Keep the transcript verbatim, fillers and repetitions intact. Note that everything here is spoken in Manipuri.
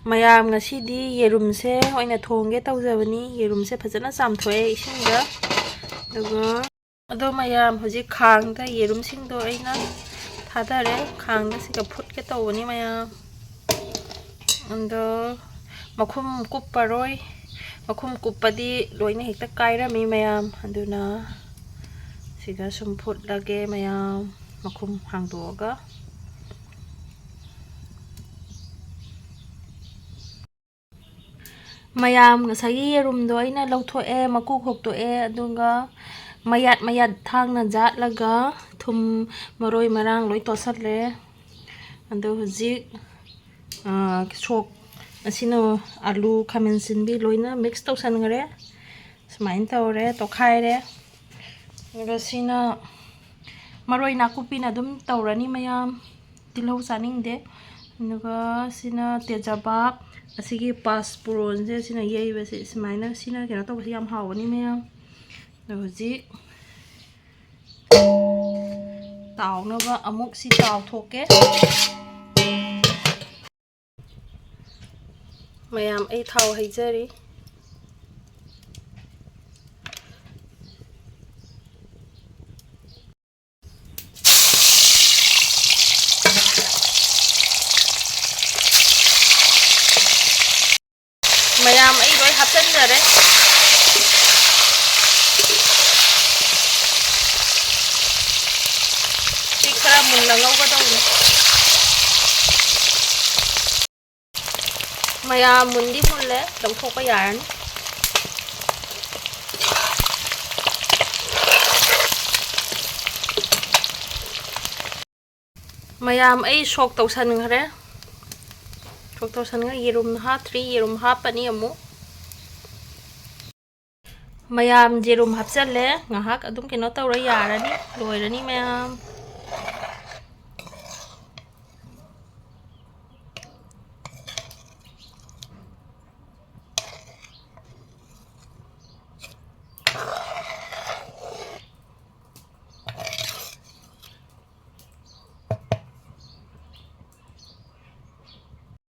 ꯃꯌꯥꯝ, ꯉꯁꯤꯗꯤ ꯌꯦꯔꯨꯝꯁꯦ ꯑꯣꯏꯅ ꯊꯣꯡꯒꯦ ꯇꯧꯖꯕꯅꯤ꯫ ꯌꯦꯔꯨꯝꯁꯦ ꯐꯖꯅ ꯆꯥꯝꯊꯣꯛꯑꯦ ꯏꯁꯤꯡꯗ꯫ ꯑꯗꯨꯒ, ꯑꯗꯣ ꯃꯌꯥꯝ, ꯍꯧꯖꯤꯛ ꯈꯥꯡꯗ ꯌꯦꯔꯨꯝꯁꯤꯡꯗꯣ ꯑꯩꯅ ꯊꯥꯗꯔꯦ꯫ ꯈꯥꯡꯗ ꯁꯤꯒ ꯐꯨꯠꯀꯦ ꯇꯧꯕꯅꯤ ꯃꯌꯥꯝ꯫ ꯑꯗꯣ ꯃꯈꯨꯝ ꯀꯨꯞꯄꯔꯣꯏ꯫ ꯃꯈꯨꯝ ꯀꯨꯞꯄꯗꯤ ꯂꯣꯏꯅ ꯍꯦꯛꯇ ꯀꯥꯏꯔꯝꯃꯤ ꯃꯌꯥꯝ꯫ ꯑꯗꯨꯅ ꯁꯤꯗ ꯁꯨꯝ ꯐꯨꯠꯂꯒꯦ ꯃꯌꯥꯝ, ꯃꯈꯨꯝ ꯍꯥꯡꯗꯣꯛꯑꯒ꯫ ꯃꯌꯥꯝ, ꯉꯁꯥꯏꯒꯤ ꯌꯦꯔꯨꯝꯗꯣ ꯑꯩꯅ ꯂꯧꯊꯣꯛꯑꯦ, ꯃꯀꯨ ꯈꯣꯛꯇꯣꯛꯑꯦ, ꯑꯗꯨꯒ ꯃꯌꯥꯠ ꯃꯌꯥꯠ ꯊꯥꯡꯅ ꯌꯥꯠꯂꯒ ꯊꯨꯝ, ꯃꯔꯣꯏ ꯃꯔꯥꯡ ꯂꯣꯏ ꯇꯣꯠꯁꯜꯂꯦ꯫ ꯑꯗꯣ ꯍꯧꯖꯤꯛ, ꯑ, ꯁꯣꯛ ꯑꯁꯤꯅ ꯑꯂꯨ, ꯈꯥꯃꯦꯟ ꯑꯁꯤꯟꯕꯤ ꯂꯣꯏꯅ mix ꯇꯧꯁꯟꯈ꯭ꯔꯦ꯫ ꯁꯨꯃꯥꯏꯅ ꯇꯧꯔꯦ, ꯇꯣꯠꯈꯥꯏꯔꯦ꯫ ꯑꯗꯨꯒ ꯁꯤꯅ ꯃꯔꯣꯏ ꯅꯥꯀꯨꯞꯄꯤꯅ ꯑꯗꯨꯝ ꯇꯧꯔꯅꯤ ꯃꯌꯥꯝ, ꯇꯤꯜꯍꯧ ꯆꯥꯅꯤꯡꯗꯦ꯫ ꯑꯗꯨꯒ ꯁꯤꯅ ꯇꯦꯖꯄꯥꯠ, ꯑꯁꯤꯒꯤ ꯄꯥꯁ ꯄꯨꯔꯣꯟꯁꯦ ꯁꯤꯅ ꯌꯩꯕꯁꯦ, ꯁꯨꯃꯥꯏꯅ ꯁꯤꯅ ꯀꯩꯅꯣ ꯇꯧꯕꯁꯦ ꯌꯥꯝ ꯍꯥꯎꯕꯅꯤ ꯃꯌꯥꯝ꯫ ꯑꯗꯣ ꯍꯧꯖꯤꯛ ꯇꯥꯎꯅꯕ ꯑꯃꯨꯛ ꯁꯤ ꯇꯥꯎꯊꯣꯛꯀꯦ꯫ ꯃꯌꯥꯝ, ꯑꯩ ꯊꯥꯎ ꯍꯩꯖꯔꯤ꯫ ꯃꯌꯥꯝ, ꯑꯩ ꯂꯣꯏ ꯍꯥꯞꯆꯤꯟꯖꯔꯦ꯫ ꯁꯤ ꯈꯔ ꯃꯨꯟꯅ ꯉꯧꯒꯗꯧꯕꯅꯤ꯫ ꯃꯌꯥꯝ, ꯃꯨꯟꯗꯤ ꯃꯨꯜꯂꯦ, ꯂꯧꯊꯣꯛꯄ ꯌꯥꯔꯅꯤ꯫ ꯃꯌꯥꯝ, ꯑꯩ ꯁꯣꯛ ꯇꯧꯁꯟꯈ꯭ꯔꯦ꯫ ꯁꯣꯛ ꯇꯧꯁꯟꯈ꯭ꯔꯦ꯫ ꯌꯦꯔꯨꯝ ꯍꯥꯞꯇ꯭ꯔꯤ, ꯌꯦꯔꯨꯝ ꯍꯥꯞꯄꯅꯤ ꯑꯃꯨꯛ꯫ ꯃꯌꯥꯝ, ꯌꯦꯔꯨꯝ ꯍꯥꯞꯆꯜꯂꯦ꯫ ꯉꯥꯏꯍꯥꯛ ꯑꯗꯨꯝ ꯀꯩꯅꯣ ꯇꯧꯔ ꯌꯥꯔꯅꯤ, ꯂꯣꯏꯔꯅꯤ ꯃꯌꯥꯝ꯫